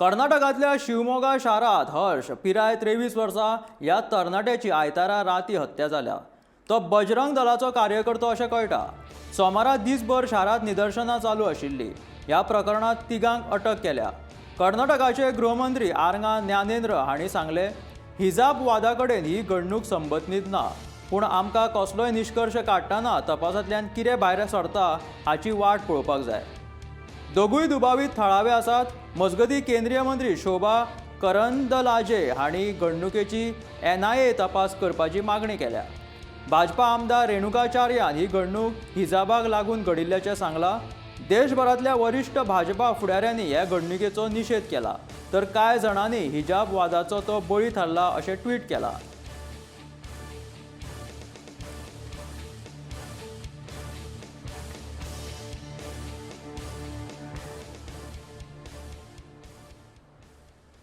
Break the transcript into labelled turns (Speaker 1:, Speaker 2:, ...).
Speaker 1: कर्नाटकांतल्या शिवमोगा शारांत हर्ष, पिराय 23 वर्सां, ह्या तरणाट्याची आयतारा राती हत्या जाल्या. तो बजरंग दलाचो कार्यकर्तो अशें कळटा. सोमारा दीसभर शारांत निदर्शनां चालू आशिल्लीं. ह्या प्रकरणांत तिगांक अटक केल्या. कर्नाटकाचे गृहमंत्री आरंगा ज्ञानेंद्र हांणी सांगलें, हिजाब वादा कडेन ही घडणूक संबंदीत ना, पूण आमकां कसलोय निश्कर्श काडटना तपासांतल्यान कितें भायर सरता हाची वाट पळोवपाक जाय. दोगूय दुबावीत थळावे आसात. मजगतीं, केंद्रीय मंत्री शोभा करंदलाजे हांणी घडणुकेची एनआयए तपास करपाची मागणी केल्या. भाजपा आमदार रेणुकाचार्यान ही घडणूक हिजाबाक लागून घडिल्ल्याचें सांगलां. देशभरांतल्या वरिश्ठ भाजपा फुडाऱ्यांनी ह्या घडणुकेचो निशेध केला, तर कांय जाणांनी हिजाब वादाचो तो बळी थारला अशें ट्वीट केलां.